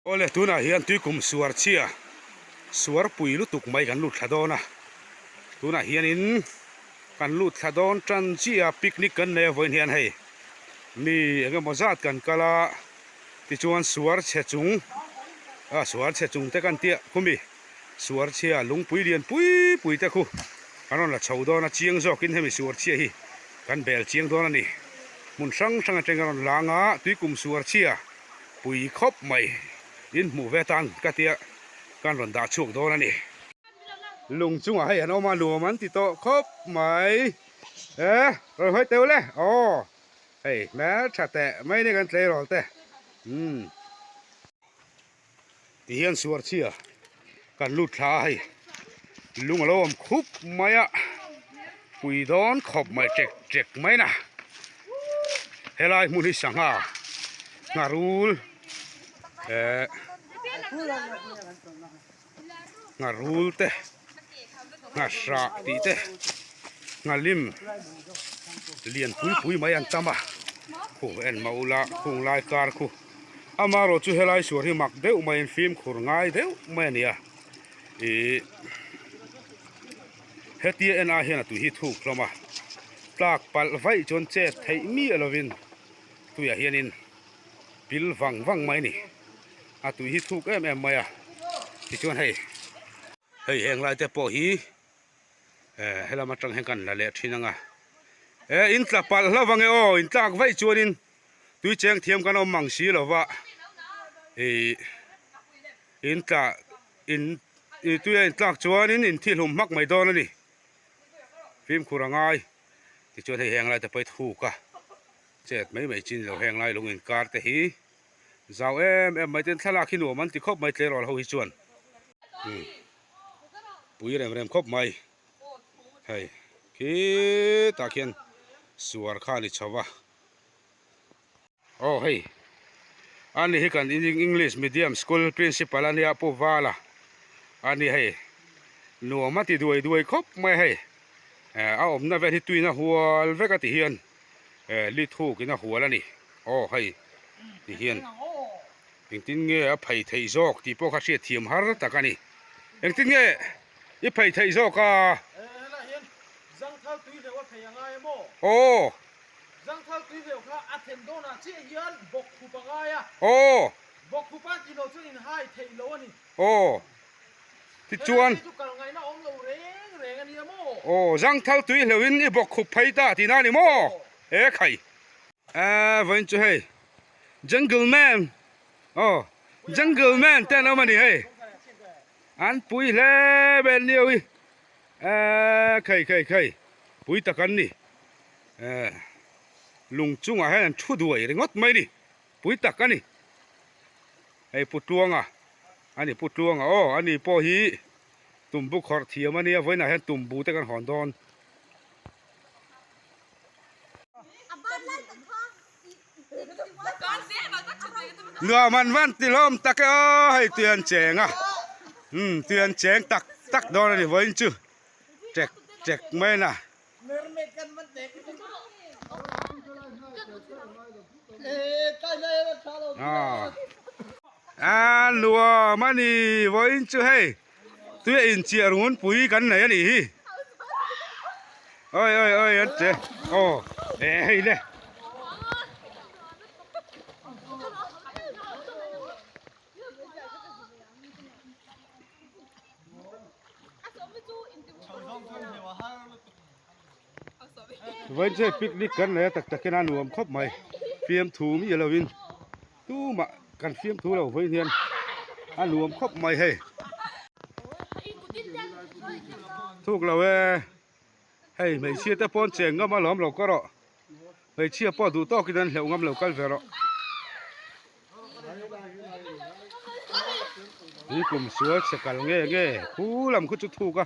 Awle tunah hian tuikum suar chhia suar pui lutuk mai kan lut thla dawn a, tunah hianin kan lut thla dawn tan chiah a picnic kan nei a vawiin hian hei mi eng emaw zat kan kal a tichuan suar chhe chung a suar chhe chung te kan tia khumi suar chhia lungpui lian pui pui te khu kan rawn la chho dawn a chiang zawkin hemi suar chhia hi kan bel chiang dawn a ni hmun hrang hrang atang a rawn lang a tuikum suar chhia. Pui khawp mai in hmuh ve tan ka tia kan rawn dah chhuak dawn a ni. Lung chungah hei an awm a nuam an ti tawh khawp mai e rawn hawi teuh le aw hei hmeltha teh mai ni kan tleirawl te umm. Ti hian suar chhia kan lut thla a hei lung a lo awm khup mai a pui dawn khawp mai ṭek ṭek mai na helai hmun hi sangha ngharul eh ngharul te nghahrah tih te nghalim lian pui pui mai an tam a khu en mah ula khung lai kar khu. Amaherawh chu helai suar hi mak deuh maiin fimkhur ngai deuh mai a ni a, ih hetia en ai hian a tui hi thuk hlawm a, tlak palh vaih chuan chet theih miah lovin tuiah hianin pil vang vang mai a ni, a tui hi thuk em em mai a, tichuan hei hei heng lai te pawh hi eh helam atang hian kan la leh thin ang a, eh in tla palh hlauh ang e aw in tlak vaih chuanin. Tui cheng thiam kan awm mang si lo va, ih in tla in ih tui a intlak chuanin in thi hlum hmak mai dawn a ni. Fimkhur a ngai tichuan hei heng lai te pawh hi thuk a, chet mai mai chin lo heng lai lung inkar te hi zau em em mai ten thlalak hi nuam an ti khawp mai tleirawl ho hi chuan umm pui rem rem khawp mai hei khitah khian suar kha a ni chho va. Aw hei ani hi kan English medium school principal ania Pu Vala ani hei nuam a ti duai duai khawp mai hei eh a awmna vel hi tuina hual vek a ti hian eh li thuk in a hual a ni aw hei ti hian engtin nge a phei theih zawk tih pawh kha hriat thiam har tak a ni engtin nge i phei theih zawk a aw. Zangthal tui hleuh kha a then dawnah chiah hian bawk khup a ngai a. Aw. Bawk khup a tih loh chuan inhai theih lo a ni. Aw. Tichuan. Helai chu kal ngaihna awm lo reng reng a nia maw? Aw, zangthal tui hleuhin i bawk khup phei ta tihna a ni maw? E khai. E, vawiin chu hei Jungle Man, aw, Jungle Man te an awm a ni hei. An pui hle vel niau hi. E, khai khai khai, pui tak an ni. Eh lung chungah hian an thu duai ringawt mai ni pui tak a ni hei pu tluanga a ni pu tluanga aw a ni pawh hi tumbu khawrh thiam a nia vawiinah hian tumbu te kan hawn dawn. Nuam an van ti hlawm tak e aw hei tui an cheng a umm tui an cheng tak tak dawn a ni vawiin chu ṭek ṭek mai a na. A nuam a ni vawiin chu hei tui a inchiah run pui kan nei a nih hi oi oi oi an che aw eh hei le. Vawiin chu hei picnic kan nei a tak takin a nuam khawp mai fiamthu mi lovin tumah kan fiamthu lo vawiin hian a nuam khawp mai hei thuk lo e hei hmeichhia te pawn cheng ngam alawm lo ka rawh. Hmeichhia pawh duh tawkin an hleuh ngam lo kal ve rawh. Ni kum sual che kal nge nge khu lam khu chu thuk a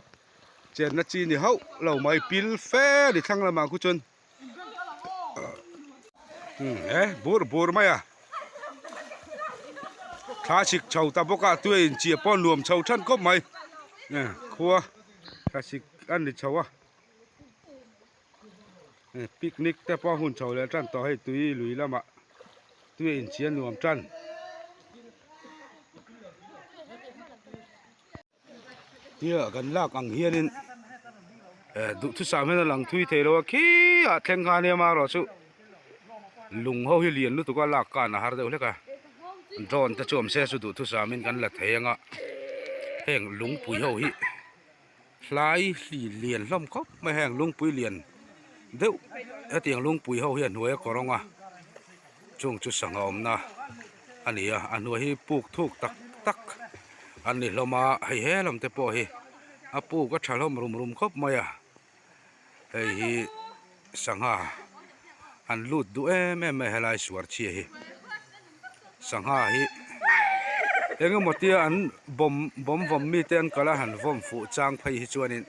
chenna chi ni hauh lo mai pil fe ni thlang lamah khu chuan umm e bur bur mai a thla chhik chho ta bawk a tui a inchiah pawh nuam chho than khawp mai khua thla chhik a ni chho a. Picnic te pawh hun chho leh tan tawh hei tui lui lamah tui a inchhiar nuam tan. Tia kan lak ang hianin eh duhthusam hian a lang thui thei lo a khi ah thleng kha ania marawh chu lung ho hi lian lutuk a lak kan a har deuh hlek a drone te chu awm se chu duhthusam in kan la thei anga heng lungpui ho hi hlai hli lian hlawm khawp mai heng lungpui lian deuh hetiang lungpui ho hi a hnuai a kawr ang a chung chu sangha awmna a ni a a hnuai hi puk thuk tak tak a ni hlawm a hei he lam te pawh hi a puk a tha hlawm rum rum khawp mai a hei hi sangha an lut duh em em mai helai suar chhia hi sangha hi eng emaw tia an bawm bawm vawm mite an kal a han vawm fuh chang phei hi chuanin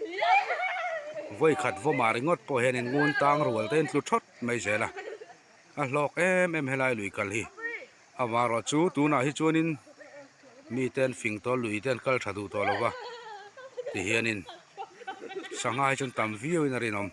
vawikhat vawmah ringawt pawh hianin ngun tang rual te in tlu thawt mai zel a. A hlawk em em helai lui kal hi amaherawh chu tunah hi chuanin mite an fing tawh lui te an kal tha duh tawh lo va tihianin sangha hi chuan tam viau in a rinawm.